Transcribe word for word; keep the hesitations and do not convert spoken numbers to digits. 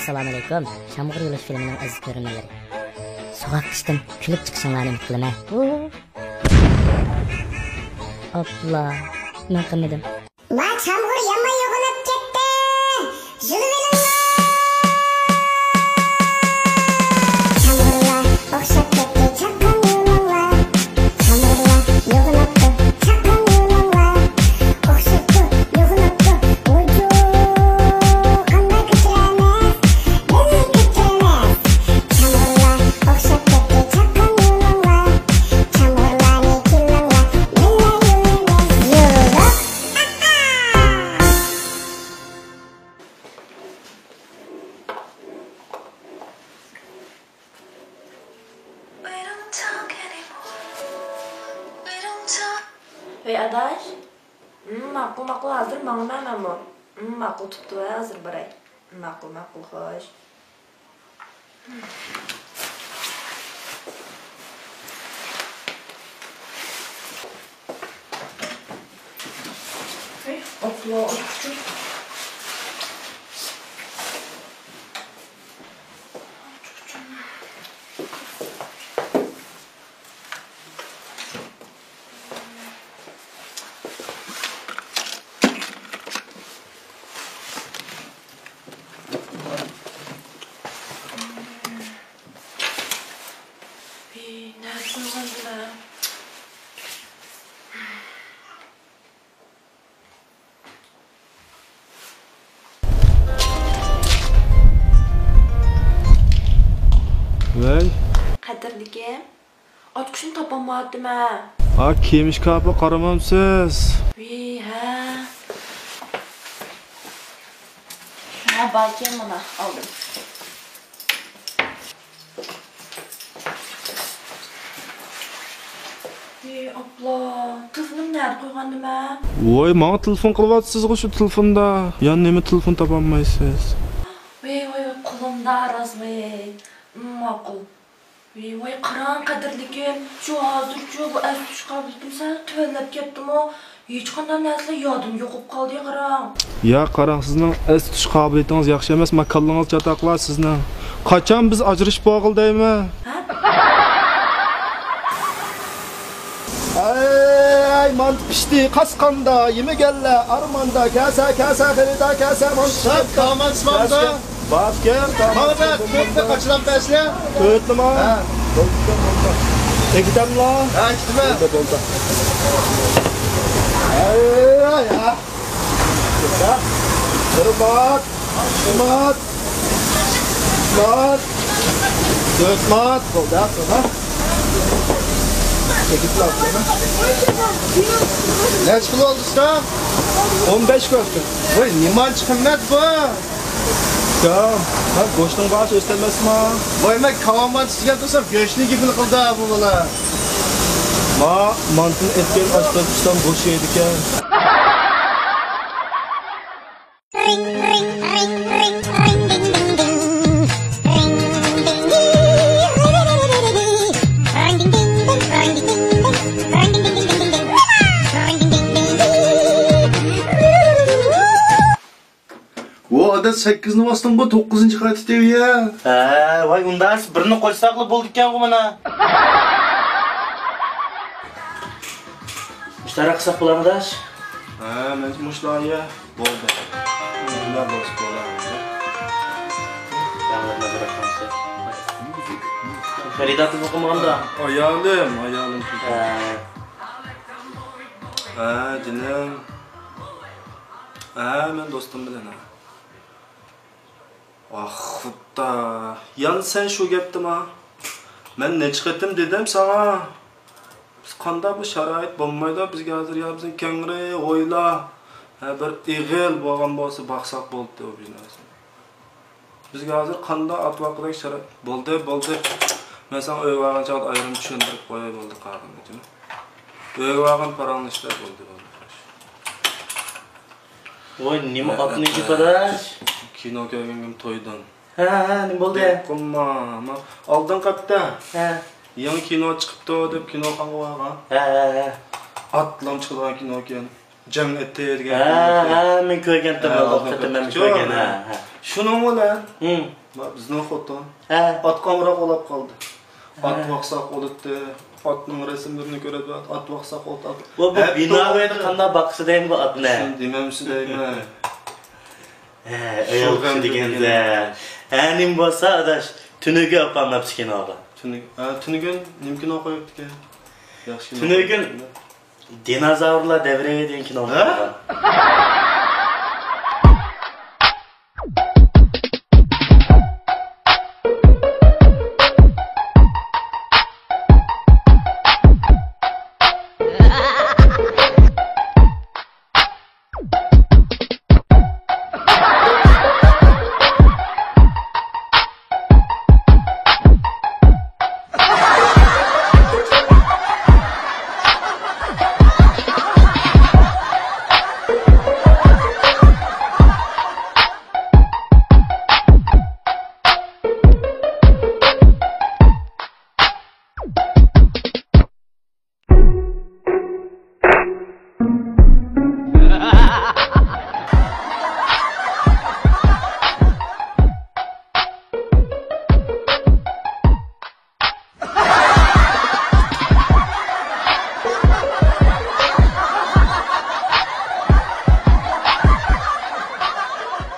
ئەسسالامۇئەلەيكۇم، شامغۇر يولۇش فىلىمىنىڭ ئەزىز كۆرۈرمەنلىرى. سوغۇق قىشتىن كۈلۈپ چىقىشىڭلارنى ئۈمىد قىلىمەن. ئاپلا، مەن قىلمىدىم. ما چامغۇر يامان يوغىناپ كەتتى. يۇلۇۋېلىڭلار. چامغۇرلار ئوخشاپ كەتتى چاققان يۇلۇڭلار. چامغۇرلار يوغىناپتۇ چاققان يۇلۇڭلار. ئوخشاپتۇ، يوغىناپتۇ. ۋۇجۇ، قانداق كۆچۈرە ئەمەس؟ بىللە كۆچۈرىمىز. چامغۇرلار ئوخشاپ كەتتى چاققان يۇلۇڭلار. چامغۇرلارنى كېلىڭلار، بىللە يۇلۇۋېلىڭ. يۇلۇق. ھەي، ئاداش. ھىم، ماقۇل، ماقۇل، ھازىر ماڭىمەن مەنمۇ. ھىم، ماقۇل، تۇپتۇ، ھازىر باراي. ماقۇل، ماقۇل، خوش. ھەي، ئاپلا، ئاچقۇچۇم. ھېي، نەدە قويغاندىلا؟ ۋەي. قەدىرلىكىم، ئاچقۇچنى تاپالمايۋاتىمەن. ھا، كىيىم ئىشكاپىغا قارىمامسىز؟ ۋىي، ھە. ھە، باركەن، مانا ئالدىم. ۋىي، ئاپلا، تېلېفونۇمنى نەدە قويغاندىمەن؟ ۋوي، ماڭا تېلېفون قىلىۋاتىسىزغۇ شۇ تېلېفوندا. يا نېمە تېلېفون تاپالمايسىز؟ ۋىي، ۋىي، قولۇمدا راست، ۋىي. ماقۇل. ۋىي، ۋاي، قاراڭ، قەدىرلىكىم، شۇ ھازىرچۇ بۇ ئەس تۇتۇش قابىلىيىتىم سەل تۆۋەنلەپ كەتتىمۇ، ھېچقانداق نەرسىلەر يادىمدىن يوقاپ قالدى، قاراڭ. يا، قاراڭ، سىزنىڭ ئەس تۇتۇش قابىلىيىتىڭىز ياخشى ئەمەس، ما كاللىڭىز چاتاقلا سىزنىڭ. قاچان بىز ئاجرىشىپ بولغىلى دەيمەن؟ ھە؟ ئەي، مانتا پىشتى، قاسقاندا يېمىگەنلەر ئارماندا، كەلسە، كەلسە، خېرىدار، كەلسە، مانتا پىشتى. سەن تامانسىمامدا؟ باركەن، ماڭا بىر تۆتنى قاچىلاپ بەرسىلە. تۆتنىمۇ؟ ھە. بولدى، بولدى. ئەكېتەملا؟ ھە، ئەكېتىمەن. بولدى، بولدى. ئەي، ئەي، ئەي. بىر مات، ئىككى مات، ئۈچ مات، تۆت مات. بولدى، ھە، ساڭا. ئەكېتىپ ئاپىرىمەن. نەچچە پۇل بولدى ئۇستا؟ ئون بەش كوپېك. ۋاي، نېمانچە قىممەت بۇ؟ يا، ھە، گۆشنىڭ باھاسى ئۆستى ئەمەسما؟ ۋاي، مەن كاۋامان ئىستىگەن تۇرسام، گۆشنىڭ گېپىنى قىلدى بۇ بالا. ما، مانتىنى ئېتكەن ئاچ تۇرسام بوش يەيدىكەن. رىڭ، رىڭ، رىڭ، رىڭ، رىڭ، دىڭ، دىڭ، دىڭ. رىڭ، دىڭ، دىڭ، رىڭ، دىڭ، دىڭ، دىڭ. رىڭ، دىڭ، دىڭ، دىڭ، رىڭ، دىڭ، دىڭ، دىڭ، دىڭ. رىڭ، دىڭ، دىڭ، دىڭ، دىڭ. ۋو، ئاداش، سەككىزنى باستىڭغۇ، توققۇزىنچى قايتا تېۋىيە. ھە، ۋاي، ئۇنداق بىرنى قوشساقلا بولىدىكەنغۇ مانا. مۇشتاراق قىلساق بولامدۇ ئاداش؟ ھە، مەنچە مۇشۇلار يە. بولدى. مۇشۇلار بولسا بولار. خېرىدار تېلېفون قىلمىغاندا؟ ئايالىم، ئايالىم. ھە. ھە، جېنىم. ھە، مەن دوستۇم بىلەن، ھە. ئاھ، خۇدا. يەنە سەن شۇ گەپتىما؟ مەن نەچچە قېتىم دېدىم ساڭا. بىز قانداق بۇ شارائىت بولمايدۇ بىزگە ھازىر، يا بىزنى كەڭرى ئويلا. ھە، بىر ئېغىل بولغان بولسا باقساق بولدى ئۇ بىزنى. بىزگە ھازىر قانداق ئاتۋاقىدەك شارائىت. بولدى، بولدى. مەن ساڭا ئۆيگە بارغان چاغدا ئايرىم چۈشەندۈرۈپ قوياي، بولدى، قالغىنىنى، جېنىم. ئۆيگە بارغان پاراڭلىشىپ، بولدى، بولدى. ۋاي، نېمە ئاتنى يېپىداش؟ كىنو كۆرگەنگىم تويدىن. ھە، ھە، نېمە بولدى؟ گەپ قىلما، ما-، ئالدىنقى ھەپتە. ھە. يېڭى كىنو چىقىپتۇ دەپ كىنوخانىغا بارغان. ھە، ھە، ھە. ئاتلام چىقىدىغان كىنو ئىكەن. جەڭ ئېتى دېگەن ھە، كىنو ئىكەن. ھە، مەن كۆرگەنتىم، ھە، ئالدىنقى قېتىم مەن كۆرگەن، ھە، ھە. شۇنىڭ بىلەن ھىم. ما-، بىزنىڭ خوتۇن ھە. ئاتقا ئامراق بولاپ قالدى. ئات ھە. باقساق ئۆلۈپتۇ. ئاتنىڭ رەسىملىرىنى كۆرۈپ، ئات باقساق ئۆلۈپتۇ. بۇ، بۇ ھەتتا بىناغا ئۆيدە قانداق باقسا دەيمەن بۇ ئاتنى. شۇنى دېمەمسىز دەيمەن. ھە، ئايال كىشى دېگەندە. ھە، نېمە بولسا ئاداش، تۈنۈگۈن ئاپام ماپسىكىن ئالغان. تۈنۈگۈن، ھە، تۈنۈگۈن نېمە كىنو قويۇپتىكەن؟ ياخشى كىنو تۈنۈگۈن قويۇپتىكەن. دىنوزاۋرلار دەۋرى دېگەن كىنو ھە؟ قويغان.